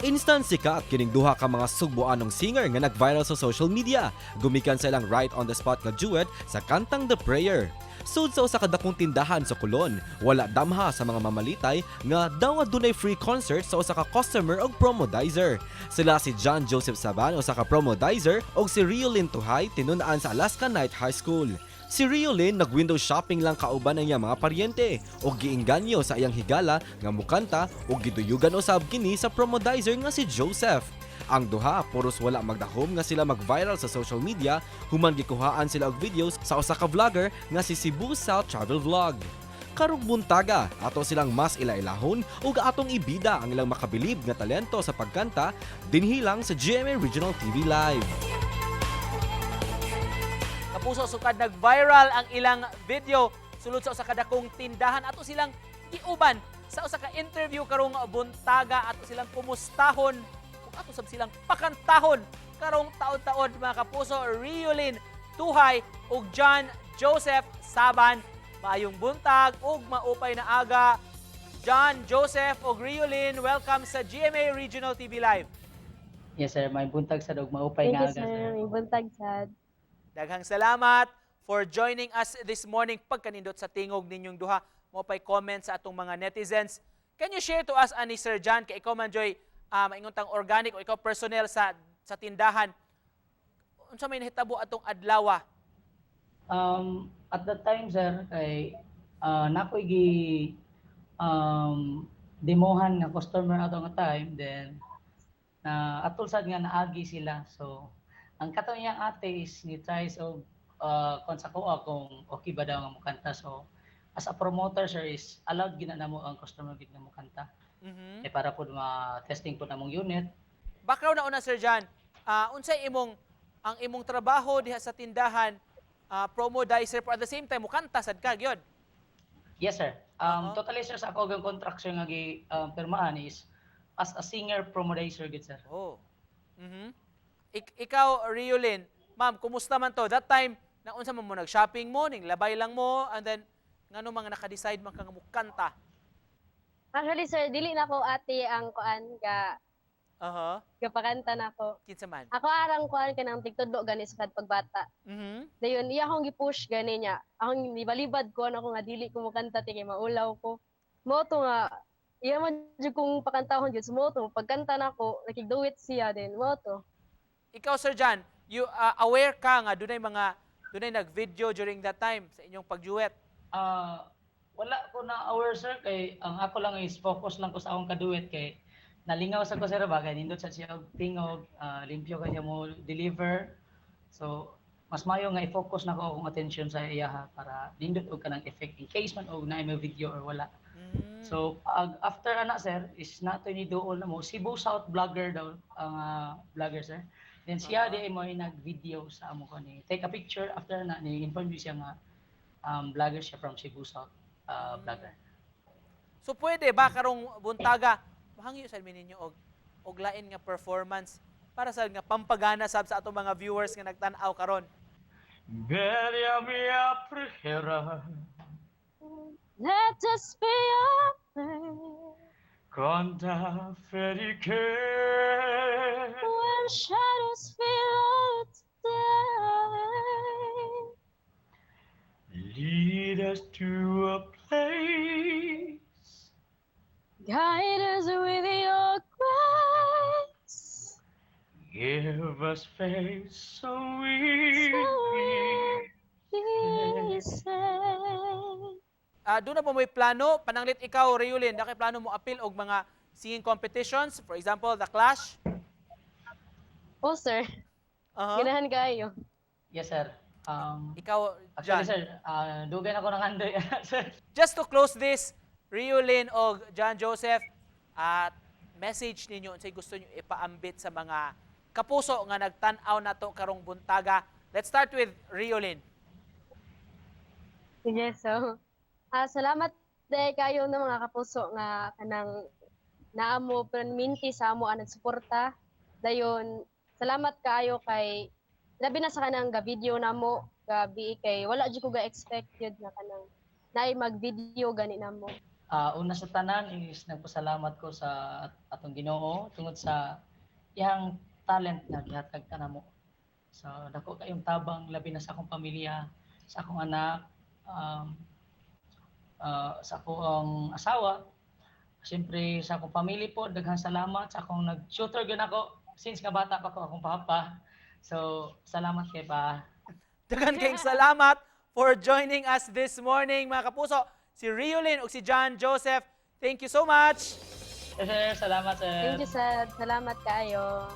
Instant sikat kining duha ka mga Sugboanong singer nga nag-viral sa social media gumikan sa ilang right on the spot nga duet sa kantang "The Prayer". Sud sa usa ka dakong tindahan sa Colon, wala damha sa mga mamalitay nga daw adunay free concert sa usa ka customer og promodizer. Sila si John Joseph Saban, usa ka promodizer, og si Rio Lynn Tuhay, tinun-an sa Alaska Night High School. Si Rio Lynn nag-window shopping lang kauban ang iyang mga paryente og giinganyo sa iyang higala nga mukanta og giduyugan usab kini sa promodizer nga si Joseph. Ang duha puros wala magdahom nga sila mag-viral sa social media human gikuhaan sila og videos sa usa ka vlogger nga si Cebu South Travel Vlog. Karong buntaga, ato silang mas ila-ilahon ug atong ibida ang ilang makabilib nga talento sa pagkanta dinhi lang sa GMA Regional TV Live. Kapuso, sukad nag-viral ang ilang video sulod sa usa ka dakong tindahan, ato silang giuban sa usa ka interview karong buntaga. Ato silang kumustahon ug ato sab silang pakantahon karong taod-taod, mga kapuso. Riolin Tuhay ug John Joseph Saban. Maayong buntag ug maupay na aga, John Joseph ug Riolin. Welcome sa GMA Regional TV Live. Yes sir, may buntag sa dog maupay Thank nga you, aga sir. Sir. May buntag sad. Daghang salamat for joining us this morning. Pagkanindot sa tingog ninyong duha, mao pay comment sa atong mga netizens. Can you share to us ani, Sir John, kay ikaw man joy maingon tang organic o ikaw personnel sa tindahan. Unsa may nahitabo atong adlaw? At that time, sir, kay nakoy gi demohan nga customer ato nga time, then na atol sad nga naagi sila. So ang katong iyang ate is ni try so kon sa kuha kung okay ba daw nga mukanta. So as a promoter, sir, is allowed gina namo ang customer gid nga mukanta. Eh para po ma-testing po namong unit. Background na una, Sir John. Unsay imong ang imong trabaho diha sa tindahan, promodizer, pero at the same time mukanta sad ka gyud? Yes, sir. Totally, sir, sa ako ang contract, sir, nga gi pirmahan is as a singer promodizer gid, sir. Oh. Ikaw, Riolin, ma'am, kumusta man to? That time, na unsa man mo, nag-shopping mo, ning labay lang mo, and then ngano mga naka-decide man ka nga mukanta? Actually, sir, dili na ko ate ang kuan ga gapakanta na ko. Kinsa man? Ako arang kuan kanang tigtudlo gani sa pagbata. Dayon iya akong gi-push gani niya. Akong nibalibad ko ano ko nga dili ko mokanta ti kay maulaw ko. Mao to nga iya man jud kong pakantahon jud, so mao to pagkanta nako, nakig-duet siya din mao to. Ikaw, Sir John, you aware ka nga dunay mga dunay nag-video during that time sa inyong pag-duet? Ah, wala ko na aware, sir, kay ang ako lang is focus lang ko sa akong kaduet kay nalingaw sa ko, sir, ba kay nindot sa siya og tingog, limpyo kanya mo deliver. So mas mayo nga i-focus na ko akong attention sa iyaha para nindot og kanang effect in case man og naay may video or wala. So ag after ana, sir, is nato ni duol na mo Cebu South Vlogger daw ang vlogger, sir. Then siya di mo nag-video sa amo ko ni take a picture. After na ni inform siya nga vlogger siya from Cebu South Vlogger. So pwede ba karong buntaga mahangyo sa ninyo og lain nga performance para sa nga pampagana sab sa atong mga viewers nga nagtan-aw karon? Bella mia preghiera, Let us be a prayer. Quanta fede che When shadows fill our day, lead us to a place, guide us with your grace. Give us faith so we So we'll be saved. Doon na ba may plano pananglit ikaw, Rayulin, na kay plano mo apil og mga singing competitions, for example, The Clash? Oh, sir. Ganahan kayo. Yes, sir. Ikaw, Actually, John. Sir, dugay na ko ng andoy, sir. Just to close this, Riolin og John Joseph, at message ninyo unsay gusto niyo ipaambit sa mga kapuso nga nagtan-aw nato karong buntaga. Let's start with Riolin. Sige, so, salamat day kayo ng mga kapuso nga kanang naamo perminti sa amo ang nagsuporta. Dayon, salamat kaayo kay labi na sa kanang ga video namo gabi kay wala jud ko ga expect yun nga kanang Naay mag-video gani namo. Una sa tanan is nagpasalamat ko sa atong Ginoo tungod sa iyang talent nga gihatag kanamo. So dako kayong tabang labi na sa akong pamilya, sa akong anak, sa akong asawa. Siyempre sa akong pamilya po, daghang salamat sa akong nag-shooter gyud ako since nga bata pa ko, akong papa. So salamat kay pa. Daghan kayong salamat for joining us this morning, mga kapuso. Si Riolin ug si John Joseph. Thank you so much. Yes, sir, salamat, sir. Thank you, sir. Salamat kaayo.